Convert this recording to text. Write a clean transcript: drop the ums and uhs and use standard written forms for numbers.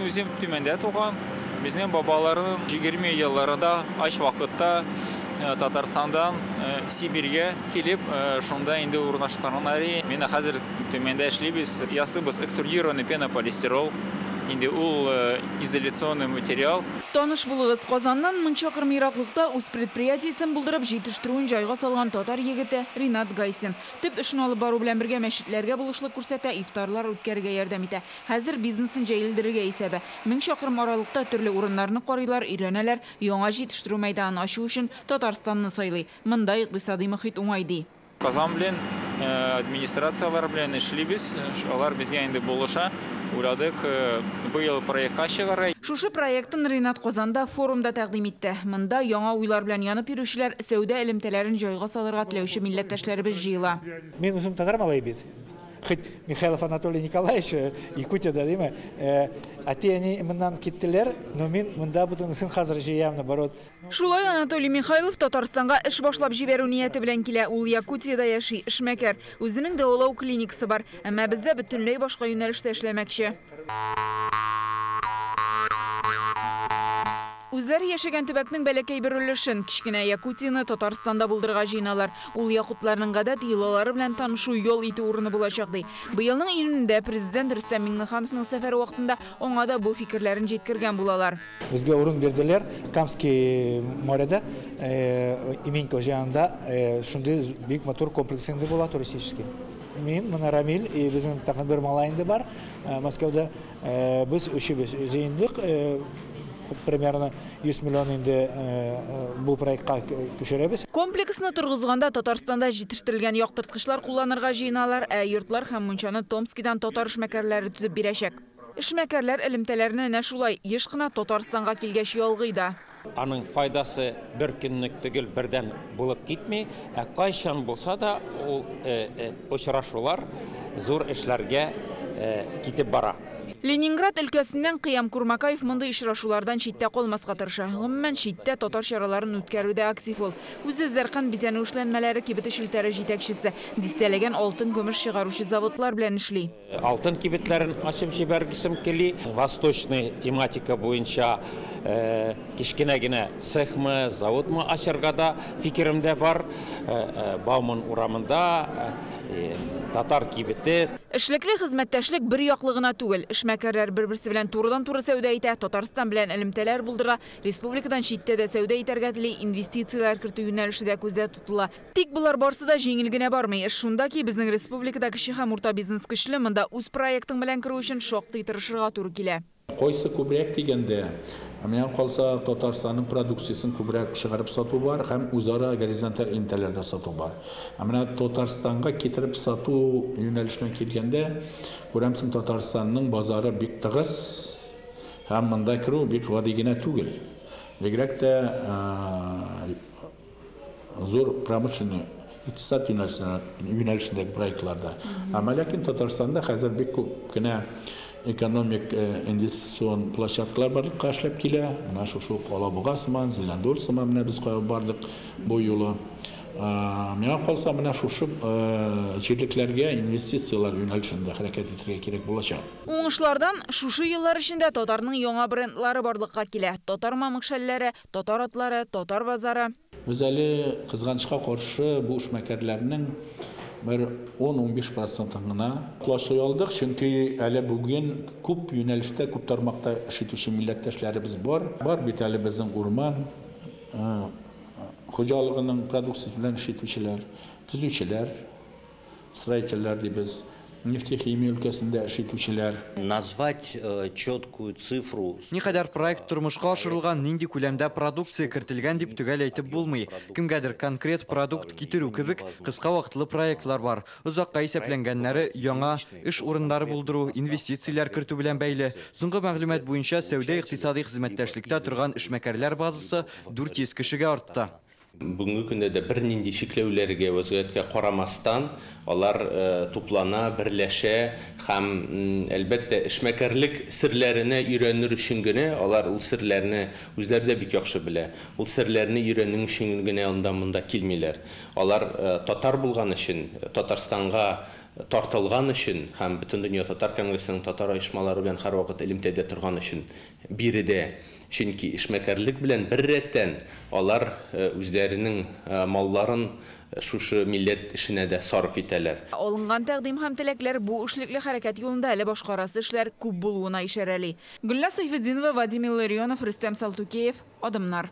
Мин үзем Төмәндә туган. Безнең бабаларның 20 елларында ач вакытта Татарстандан Сибирьгә килеп, шунда инде урнашканнар. Менә хәзер Төмәндә эшлибез. Ясыйбыз экструдированный пенополистирол. Инде ул изоляционный материал. Таныш булыгыз, Казаннан 1000 чакрым ераклыкта үз предприятиесен булдырып, җитештерүен җайга салган татар егете Ринат Гайсин. Төп эшен алып бару белән бергә мәчетләргә булышлык күрсәтә, ифтарлар үткәрергә ярдәм итә. Хәзер бизнесын җәелдерергә исәбе. 1000 чакрым аралыкта төрле урыннарны карыйлар, өйрәнәләр, яңа җитештерү мәйданын ачу өчен Татарстанны сайлый. Монда икътисади мохит уңай, ди. Казан белән администрацияләр белән эшлибез. Алар безгә инде булыша. Уйладык быел проектка чыгарга. Шушы проектын Ринат Казанда форумда тәкъдим итте. Монда яңа уйлар белән янып йөрүчеләр, сәүдә элемтәләрен җайга салырга теләүче милләттәшләребез җыела. Мин үзем татар малае бит. Хоть Михайлов Анатолий Николаевич, Якутияда, димме? Әти-әни моннан киттеләр, но мин монда бөтенесен хәзер җыям, наоборот. Шулай Анатолий Михайлов Татарстанга эш башлап җибәрү нияте белән килә. Ул Якутиядә яши, эшмәкәр. Үзенең дәвалау клиникасы бар. Әмма бездә бөтенләй башка юнәлештә эшләмәкче. Үзләре яшәгән төбәкнең бәләкәй бер өлешен, кечкенә Якутияне Татарстанда булдырырга җыеналар. Ул якутларның гадәт йолалары белән танышу, ял итү урыны булачак, ди. Быелның июнендә президент Рөстәм Миңнехановның сәфәре вакытында аңа да бу фикерләрен җиткергән булалар. Безгә урын бирделәр Камский моряда, Именьково янында, шундый бик матур комплекс инде була туристический. Мин, менә Рамиль, и безнең тагын бер малай инде бар, Мәскәүдә. Без өчебез җыендык, примерно 100 миллион инде бу проектка күчерәбез. Комплексны торгызганда Татарстанда җитештерелгән яктырткычлар кулланырга җыеналар, ә йортлар һәм мунчаны Томскидан татар эшмәкәрләре төзеп бирәчәк. Эшмәкәрләр элемтәләрне әнә шулай еш кына Татарстанга килгәч ялгый да. Аның файдасы бер көнлек түгел, бердән булып китми, ә кайчан булса да ул очрашулар зур эшләргә китеп бара. Ленинград өлкәсеннән Кыям Курмакаев мондый очрашулардан читтә калмаска тырыша. Гомумән, читтә татар чараларын үткәрүдә актив ул. Үзе Зәркан бизәнү эшләнмәләре кибете челтәре җитәкчесе, дистәләгән алтын көмеш чыгаручы заводлар белән эшли. Алтын кибетләрен ачып җибәргесем кили. Восточный тематика буенча кечкенә генә цехмы, заводмы ачарга да фикеремдә бар. Бауман урамында татар кибете. Эшлекле хезмәттәшлек бер яклы гына түгел. Эшмәкәрләр бер-берсе белән турыдан-туры сәүдә итә, Татарстан белән элемтәләр булдыра, республикадан читтә дә сәүдә итәргә тели, инвестицияләр кертү юнәлеше дә күздә тотыла. Тик болар барсы да җиңел генә бармый. Эш шунда ки, безнең республикада кече һәм урта бизнес көчле, монда үз проектың белән керү өчен шактый тырышырга туры килә. Кайсы күбрәк дигәндә, миңа калса Татарстанның продукциясен күбрәк чыгарып сату бар һәм үзара горизонталь элемтәләрдә сату бар. Ә менә Татарстанга китереп сату юнәлешенә килгәндә, күрәмсең, Татарстанның базары бик тыгыз һәм монда керү бик гади генә түгел. Бигрәк тә зур промышленный икътисад юнәлешендәге проектларда. Әмма ләкин Татарстанда хәзер бик күп кенә экономик инвестицион площадкалар барлыкка эшләп килә. Менә шушы ук Алабуга сыман, Зеландол сыман менә без кая бардык бу юлы. Миңа калса, менә шушы җирлекләргә инвестицияләр юнәлешендә хәрәкәт итәргә кирәк булачак. Уңышлардан шушы еллар эчендә татарның яңа брендлары барлыкка килә. Татар мамык шәлләре, татар атлары, татар базары. Без әле кызганычка каршы бу эшмәкәрләрнең бер ун-унбиш процентын гына колачлый алдык, чөнки әле бүген күп юнәлештә, күп тармакта эш итүче милләттәшләребез бар. Бар бит әле безнең урман хуҗалыгының продукциясе белән эш итүчеләр, төзүчеләр, строительләр дибез, нефтехимия өлкәсендә эш итүчеләр. Назвать четкую цифру. Никадәр проект тормышка ашырылган, нинди күләмдә продукция кертелгән дип төгәл әйтеп булмый. Кемгәдер конкрет продукт китерү кебек кыска вакытлы проектлар бар. Озакка исәпләнгәннәре яңа эш урыннары булдыру, инвестицияләр кертү белән бәйле. Соңгы мәгълүмат буенча сәүдә икътисади хезмәттәшлектә торган эшмәкәрләр базасы 400 кешегә артты. Бүгенге көндә дә бернинди чикләүләргә, вазгыятькә карамастан, алар туплана, берләшә һәм, әлбәттә, эшмәкәрлек серләренә өйрәнер өчен генә, алар ул серләрне үзләре дә бик яхшы белә. Ул серләрне өйрәнү өчен генә анда монда килмиләр. Алар татар булган өчен, Татарстанга тартылган өчен һәм Бөтендөнья татар конгрессының татар оешмалары белән һәрвакыт элемтәдә торган өчен биредә. Чөнки эшмәкәрлек белән бер рәттән алар үзләренең малларын шушы милләт эшенә дә сарыф итәләр. Алынган тәкъдим һәм теләкләр бу эшлекле хәрәкәт юлында әле башкарасы эшләр күп булуына ишарәли. Гөлназ Сәйфетдинова, Вадим Илларионов, Рөстәм Салтукеев. Адымнар.